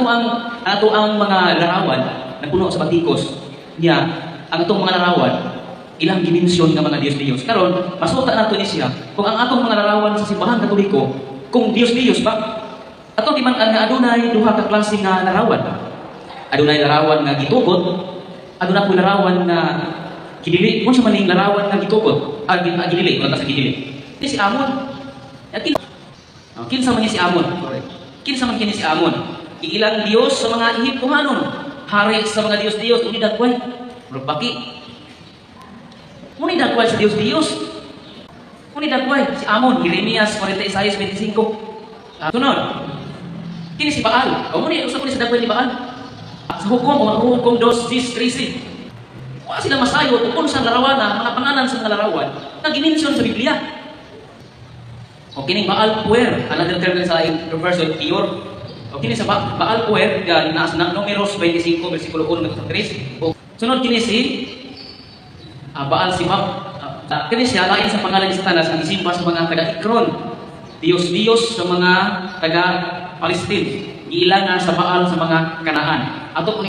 Ang ato ang mga larawan napuno sa batikos niya, ang atong mga larawan ilang dimensyon nga mga Diyos-Diyos. Karon, masuta nato ni siya kung ang atong mga larawan sa Simbahan Katoliko kung Diyos-Diyos ba. Atong timan-an nga adunay duha ka klase nga larawan. Adunay larawan nga gitugot, aduna po larawan nga gidili. Kung sa maning larawan nga gitugot, ah, gidili, wala ta sa gidili. Ni si Amon. Oh, kinsa man ni si Amon? Kinsa man kini si Amon? Iilang Dios sa mga Ehiptohanon, hari sa mga Dios-Dios, uni dagway. Murag baki. Muni dagway sa Dios-Dios. Muni dagway si Amon, Jeremias 46:25. Sunod. Kini si Baal. O muni usa kini sa dagway ni Baal. Sa Hukom o Hukom 2:10-13. Wa sila masayo kung sa larawan, mga pangalan sa mga larawan na gimension sa Biblia. O kining Baal Peor, another term sa version Peor. O kini sa Baal Peor ga nasa na Numeros 25 versikulo 1 ngadto sa 3. O sunod kini si Baal Sibab. Kini siya lain sa pangalan ni Satanas ang gisimba sa mga taga Ekron. Diyos-Diyos sa mga taga Palestine. Giila nga sa Baal sa mga Kanaan. Ato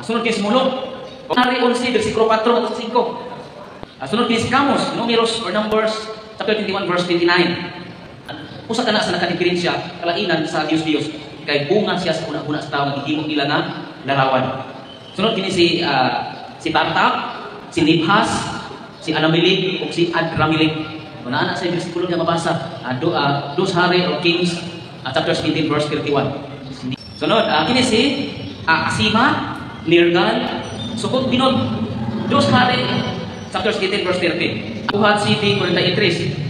sunod kini si Molok. Hari 11 versikulo 4 ngadto sa 5. Sunod kini si Camos, Numeros or Numbers chapter 21 verse 29. Usa ka na sa nakadiferensya kalainan sa Diyos-Diyos kay bunga siya sa una-una sa tao nga gihimo nila nga larawan. Sunod kini si Tartak, si Nibhas, si Anamilik ug si Adramilik. Kung naa na sa bersikulo nga mabasa, dos Hari or Kings chapter 17 verse 31. Sunod, kini si Asima, Nirgal, Sukot Binot, Dos Hari chapter 18 verse 30. Buhat City 43.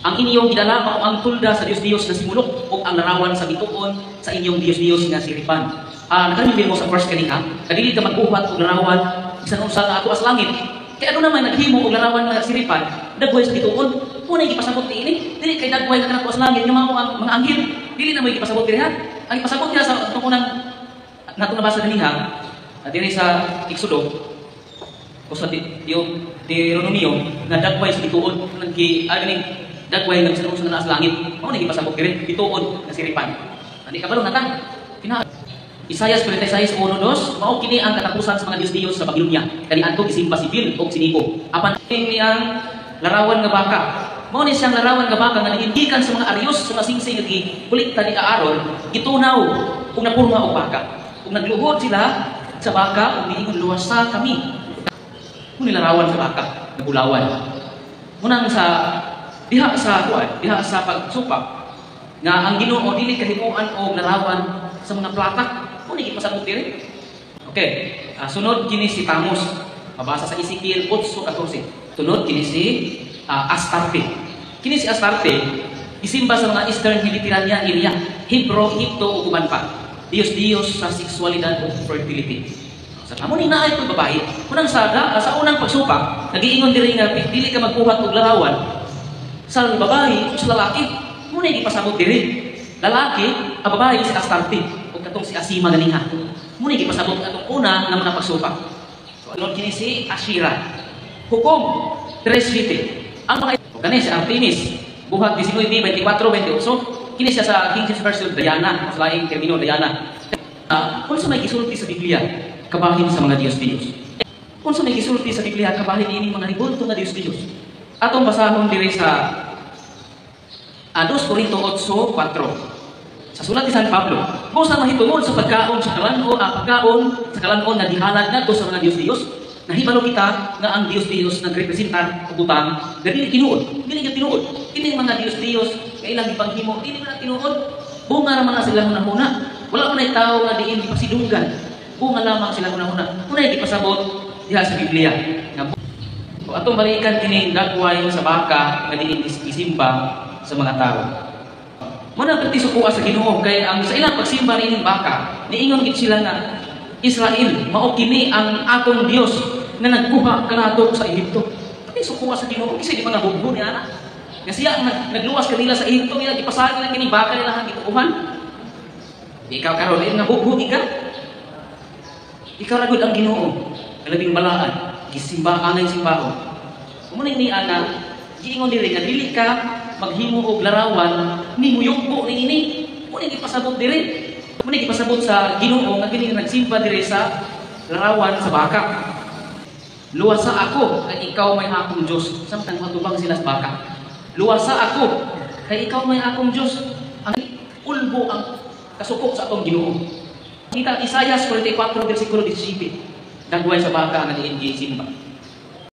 Ang inyong gidala mao ang tulda sa Dios-Dios na si Molok ug ang larawan sa bituon sa inyong Dios-Dios nga si Ripan. Nakalibin mo sa first kaniha, kadili ka magbuhat og larawan bisan unsa nga ato sa langit. Kay ano naman naghimo og larawan nga si Ripan, dagway sa bituon. Muna gipasabot niini, dili kay dagway nga kanato sa langit nga mao ang mga anghel. Dili na mo gipasabot diri ha. Ang gipasabot niya sa atong unang nato nabasa dinhi, diri sa Exodo o sa Deuteronomio nga dagway sa bituon nagki ganing dagway nga bisan unsa nga naa sa langit. Mao na gipasabot diri bituon nga si Ripan. Andi kabalo na ta. Kina Isayas 46:1-2, mao kini ang katapusan sa mga Diyos-Diyos sa Babilonia. Kani adto gisimba si Bil og si Nebo. Apan kini ang larawan nga baka. Mao ni siyang larawan nga baka nga gikan sa mga aryos sa mga singsing nga gikolekta ni Aaron, gitunaw ug napurma og baka. Ug nagluhod sila sa baka ug niingon, "Luwasa kami." Mao ni larawan sa baka nga bulawan. Munang sa diha sa kuan, diha sa pagsupak nga ang Ginoo dili kahimuan og larawan sa mga plata. Mo ni gipasabot diri. Okay. Sunod kini si Tamos. Mabasa sa Ezekiel 8:14. Sunod kini si Astarte. Kini si Astarte gisimba sa mga Eastern Mediterranean area, Hebro, Egipto ug uban pa. Diyos-Diyos sa sexualidad ug fertility. Sa amo ni naay pud babae. Unang sa unang pagsupak, nagiingon diri nga dili ka magbuhat og larawan sa babae o sa lalaki. Muna gipasabot diri. Lalaki, ang babae si Astarte ug katong si Asima ganiha. Muna gipasabot atong una nga mga pagsupak. So, sunod kini si Ashira. Hukom 3:7. Ang mga o kani si Artemis, Buhat 19:24-28. Kini siya sa King James Version Diana, sa laing termino Diana. Kung sa may gisulti sa Biblia, kabahin sa mga Diyos-Diyos. Kung sa may gisulti sa Biblia, kabahin ini mga ribulto nga Diyos-Diyos. Atong basahon diri sa 2 Corinto 8:4. Sa sulat ni San Pablo, busa mahitungod sa pagkaon sa kalan-on, pagkaon sa kalan-on nga gihalad ngadto sa mga Diyos-Diyos, nahibalo kita nga ang Diyos-Diyos nagrepresentar og butang nga dili tinuod, dili gyud tinuod. Kini mga Diyos-Diyos nga ilang gipanghimo, dili man tinuod. Bunga ra man na sila hunahuna. Wala man ay tao nga diin gipasidunggan. Bunga lamang sila hunahuna. Unay gipasabot diha sa Biblia. Nga o atong balikan kining dagway sa baka nga diin gisimba sa mga tao. Muna perti sukuha sa Ginoo kay ang sa ilang pagsimba niining baka, niingon gid sila nga, "Israel, mao kini ang atong Dios nga nagkuha kanato sa Ehipto." Pati sukuha sa Ginoo kasi di mga bugbo ni ana. Nga siya ang nagluwas kanila sa Ehipto, nila gipasagi na kini baka nila ang gituohan. Ikaw karon nga bugbo ka. Ikaw ra gud ang Ginoo, nga labing balaan, gisimba angay simbahon. Muna ni ana, giingon diri nga dili ka maghimo og larawan ni muyugbo niini. Muna gipasabot diri. Muna gipasabot sa Ginoo nga kini nagsimba diri sa larawan sa baka. "Luwasa ako kay ikaw may akong Dios." Samtang matubang sila sa baka. "Luwasa ako kay ikaw may akong Dios." Ang ulbo ang kasuko sa atong Ginoo. Kita Isaias 44 versikulo 17. Dagway sa baka nga diin gisimba.